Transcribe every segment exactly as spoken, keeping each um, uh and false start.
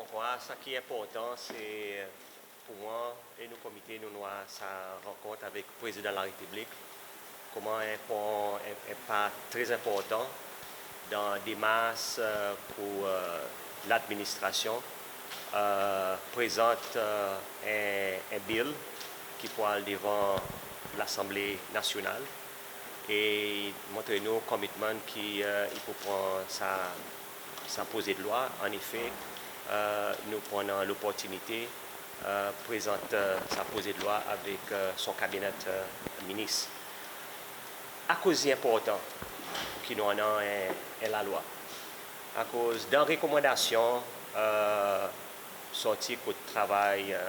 Mwan, sa ki enportan, se pour mwan e nou komite, nou'n war sa rankont avek Prezidan Larepiblik koman en, en, en pa tre enportan dan demars, e, pour, e, ladministrasyon, e, prezant, e, en, en Bill ki pou al devan Lasanble Nasyonal e montre nou commitment ki, e, i pou pran sa, sa Prozedlwa. Annefe, e, nou pou annan loportinite, e, prezant, e, sa Prozedlwa avek, e, son Cabinet, e, Minis. Akoz i enportan pour ki nou annan en, en Lalwa? Akoz dan rekomandasyon, e, sorti kot travay, e,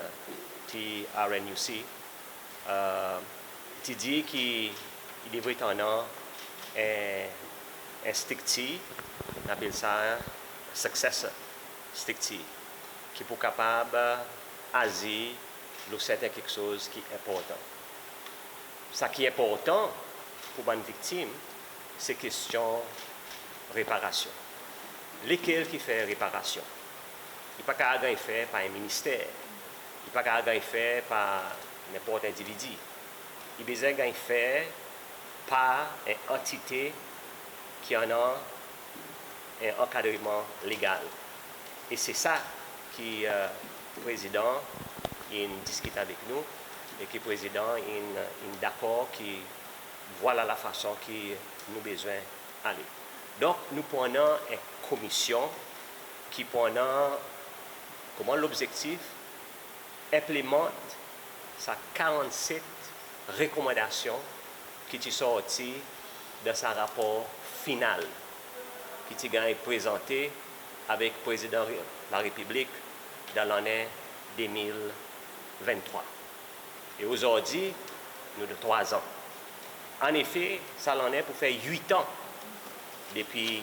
T R N U C, e, ti dir ki i devret annan en, en striktir, nou apel sa successor striktir, ki pou kapab azir lo serten keksoz ki enportan. Sa ki enportan pour bann viktim, se kestyon reparasyon. Lekel ki fer reparasyon? I pa kapab ganny fer par en minister. I pa kapab ganny fer par nenport endividi. I bezwen ganny fer par en antite ki annan en ankadreman legal. E se sa ki, e, Prezidan in diskit avek nou e ki Prezidan in, in dakor ki vwala lafason ki nou bezwen ale. Donk, nou pou annan en komisyon ki pou annan koman lobzektif enplimant sa karannset rekomandasyon ki ti sorti dan sa rapor final ki ti ganny prezante avek Prezidan Larepiblik dan lannen de mil venntrwa. E ozordi, nou dan trwa an. Annefe, sa lannen pou fer wit an depi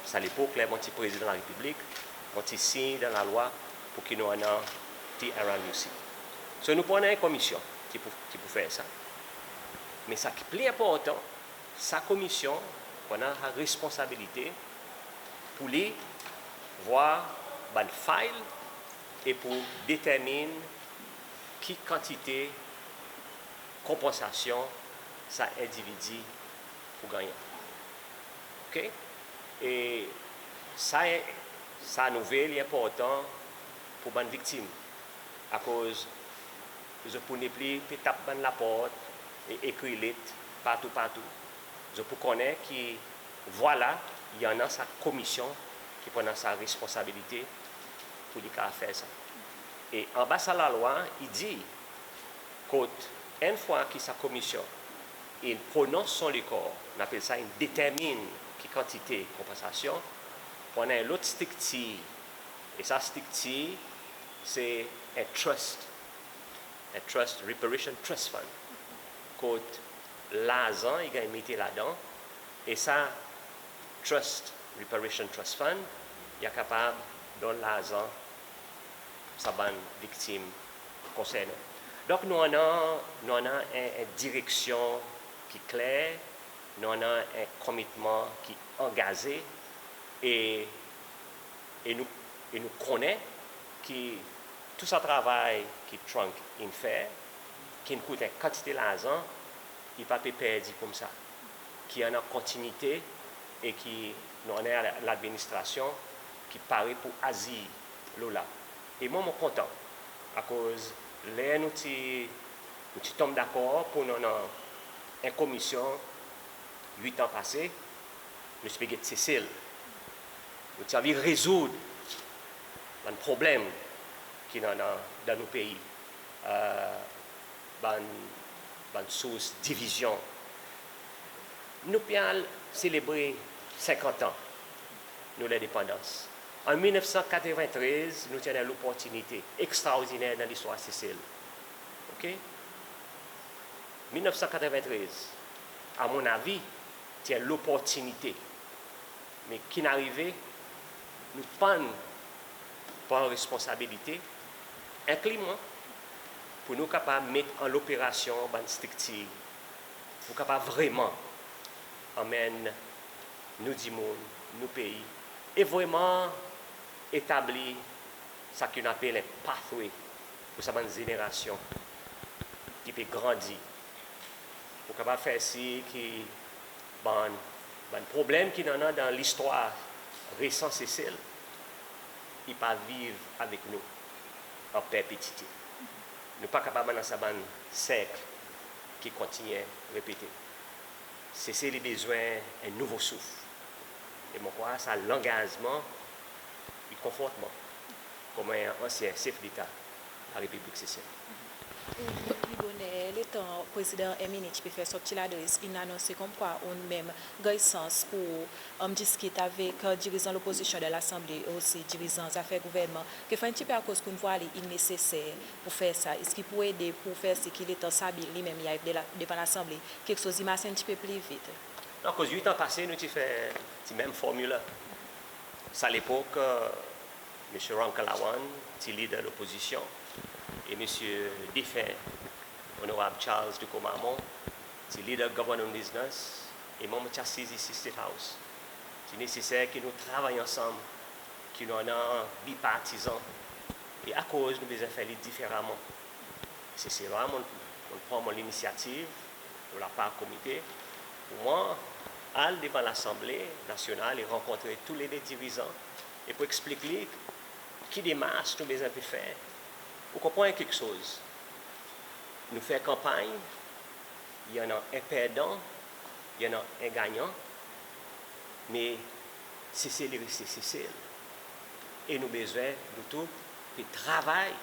sa lepok, ler mon ti Prezidan Larepiblik, mon ti siny dan Lalwa pour ki nou annan T R N U C. So, nou pou annan en komisyon ki pou, ki pou fer sa. Me sa ki pli enportan, sa komisyon pou annan sa responsabilite pour li vwar bann file e pour determin ki kantite konpansasyon sa endividi pou gannyen. Oke? E sa, sa nouvel i enportan pour bann viktim, akoz zot pou nepli pe tap bann laport e ekrir let partou, partou. Zot pou konnen ki vwala, i annan sa komisyon ki pou annan sa responsabilite pour li kapab fer sa. E anba sa Lalwa, i dir kot enn fwa ki sa komisyon in pronons son lekor, nou apel sa in determin ki kantite konpansasyon, pou annan en lot striktir. E sa striktir, se en trust, en trust, Reparation Trust Fund, kot larzan i ganny mete ladan, e sa trust, Reparation Trust Fund, i a kapab donn larzan sa bann viktim konsernen. Donk, nou annan, nou annan en, en direksyon ki kler, nou annan en komitman ki angaze, e, e nou, e nou konnen ki tou sa travay ki Trunk in fer, ki'n kout en kantite larzan, i pa pe perdi koumsa, ki annan kontinite e ki nou annan ladministrasyon ki pare pour azir lo la. E mwan, mon kontan, akoz ler nou ti, nou ti tonm dakor pour nou annan en komisyon wit an pase, nou ti pe get Sesel. Nou ti anvi rezoud bann problenm ki annan dan nou pei. E, bann, bann sours divizyon. Nou pe al selebre senkant an nou lendepandans. An mil nef san katreventrez, nou ti annan loportinite ekstraordiner dan listwar Sesel. Oke? Mil nef san katreventrez, a mon avi, ti en loportinite. Me ki'n arive, nou pa'n pran responsabilite, enkli mwan, pour nou kapab met an loperasyon bann striktir, pour kapab vreman anmenn nou dimoun, nou pei, e vreman etabli sa ki nou apel en pathway pour sa bann zenerasyon ki pe grandi, pour kapab fer sir ki bann, bann problenm ki nou annan dan listwar resan Sesel, i pa viv avek nou an perpetite. Nou pa kapab annan sa bann serk ki kontinyen repete. Sesel i bezwen en nouvo souf. E mon krwar sa langazman i konfort mwan konman en ansyen sef deta Larepiblik Sesel. E pli boner, letan Prezidan Herminie ti pe fer son pti ladres, in anonse konmkwa ou'n menm ganny sans pour, e, diskit avek, e, dirizan lopozisyon dan Lasanble e osi dirizan zafer gouvernman. Kekfwa en pti pe akoz ki ou'n vwar li i neseser pour fer sa? Eski pour ede pour fer sir ki letan sa Bil li menm i ariv de la, devan Lasanble, keksoz i mars en pti pe pli vit? Non, akoz wit an pase nou ti fer ti menm formil la. Sa lepok, e, Msye Ramkalawan ti Leader Lopozisyon e Msye defen Onorab Charles Ducos Marmon ti Leader Government Business, e mwan mon ti asiz isi State House. Ti neseser ki nou travay ansanm, ki nou annan bipartizan, e akoz nou bezwen fer li diferaman. Se, se la mon, mon pran mon linisyativ, lo lapar komite, pour mwan al devan Lasanble Nasyonal e rankontre toulede dirizan e pour eksplik li ki demars nou bezwen pe fer. Ou konpran keksoz? Nou fer kanpanny, i annan en perdan, i annan en ganyan, me Sesel i reste Sesel. E nou bezwen nou tou pe travay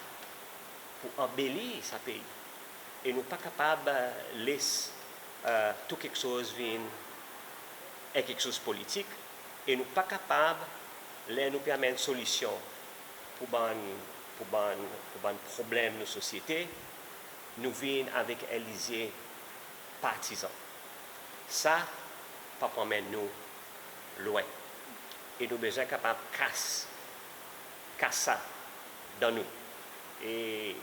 pour anbelir sa pei. E nou pa kapab, e, les, e, tou keksoz vin en keksoz politik. E nou pa kapab, ler nou pe anmenn solisyon pour bann, pour bann, pour bann problenm nou sosyete, nou vin avek en lizye partizan. Sa pa pou anmenn nou lwen. E nou bezwen kapab kas, kas sa dan nou. E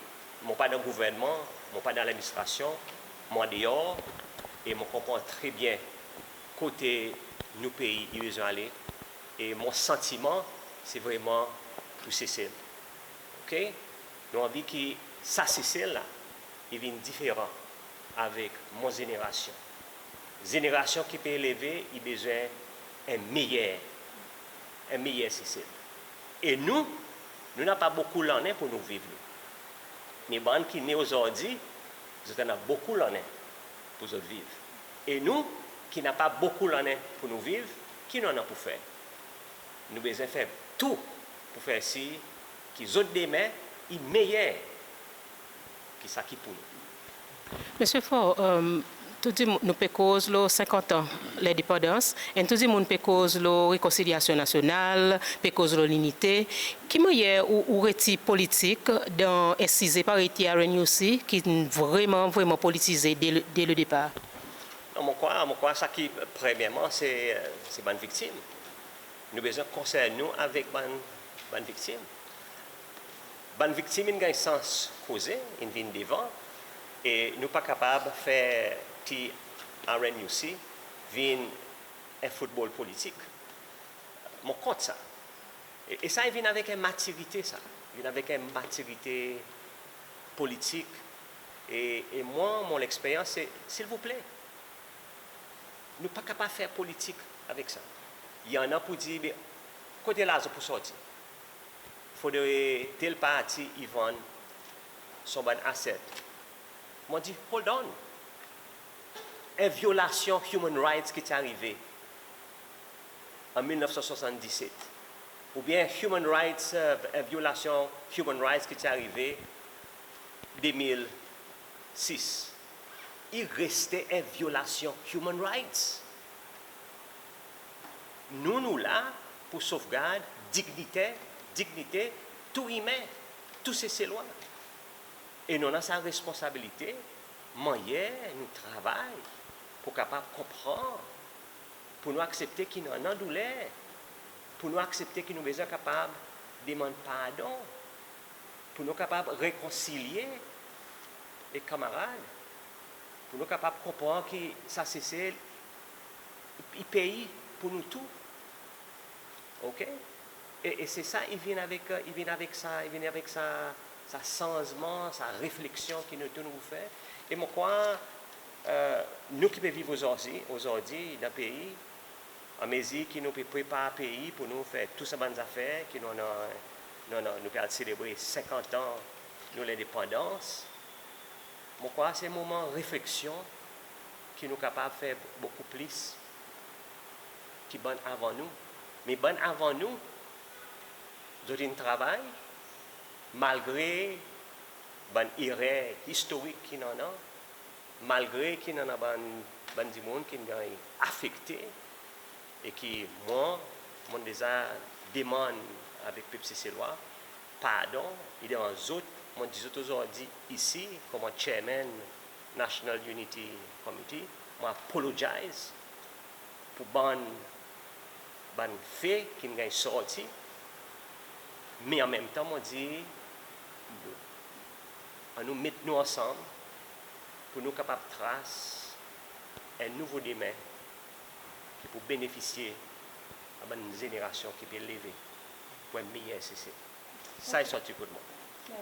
mon pa dan gouvernman, mon pa dan ladministrasyon, mon andeor, e mon konpran tre byen kote nou pei i bezwen ale. E mon santiman, se vreman pour Sesel. Oke? Nou anvi ki sa Sesel la i vin diferan avek mon zenerasyon. Zenerasyon ki pe leve, i bezwen en meyer, en meyer Sesel. E nou, nou napa bokou lannen pour nou viv, nou. Me bann ki ne ozordi, zot annan bokou lannen pour zot viv. E nou, ki napa bokou lannen pour nou viv, ki nou annan pour fer? Nou bezwen fer tou pour fer sir ki zot demen i meyer ki sa ki pour nou. Msye Faure, e, tou dimoun, nou pe koz lo senkant an lendepandans, e tou dimoun pe koz lo rekonsilyasyon nasyonal, pe koz lo linite. Ki mannyer ou, ou retir politik dan en size parey TRNUC ki vreman, vreman politize de, de le depar? Non, mon krwar, mon krwar sa ki premyerman se, se bann viktim. Nou bezwen konsern nou avek bann, bann viktim. Bann viktim in ganny sans koze, in vin devan, e nou pa kapab fer TRNUC vin en foutbol politik. Mon kont sa. E, e sa i vin avek en matirite sa. I vin avek en matirite politik. E, e mwan, mon leksperyans se, silvouple, nou pa kapab fer politik avek sa. I annan pour dir, be, kote larzan pou sorti? Fodre tel parti i vann son bann asset. Mon dir, hold on. En vyolasyon human rights ki ti arive an mil nef san swasanndiset, oubyen human rights, e, en vyolasyon human rights ki ti arive de mil sis, i reste en vyolasyon human rights. Nou, nou la pour sofgard dinyite, dinyite tou imen, tou Seselwa. E nou annan sa responsabilite, mannyer nou travay pour kapab konpran, pour nou aksepte ki nou annan douler, pour nou aksepte ki nou bezwen kapab demann pardon, pour nou kapab rekonsilye ek kanmarad, pour nou kapab konpran ki sa Sesel i pei pour nou tou. Oke? E, e se sa, i vin avek, i vin avek sa, i vin avek sa, sa sanzman, sa refleksyon ki nou tou nou fer. E mon krwar, e, nou ki pe viv ozordi, ozordi dan pei, anmezir ki nou pe prepar pei pour nou fer tou sa bann zafer ki nou, nou, nou, nou, nou pe al selebre senkant an nou lendepandans, mon krwar se moman refleksyon ki nou kapab fer bokou plis ki bann avan nou. Me bann avan nou, zot in travay, malgre bann erer istorik ki annan, malgre ki annan bann, bann dimoun ki'n ganny afekte, e ki mwan, mon deza demann avek pep Seselwa pardon, e devan zot, mon dir zot ozordi isi, konman chairman National Unity Committee, mon apologize pour bann, bann fe ki'n ganny sorti, me anmenmtan mon dir, annou met nou ansanm pour nou kapab tras en nouvo demen ki pou benefisye a bann zenerasyon ki pe leve pour en meyer Sesel. Sa i sorti kot mwan.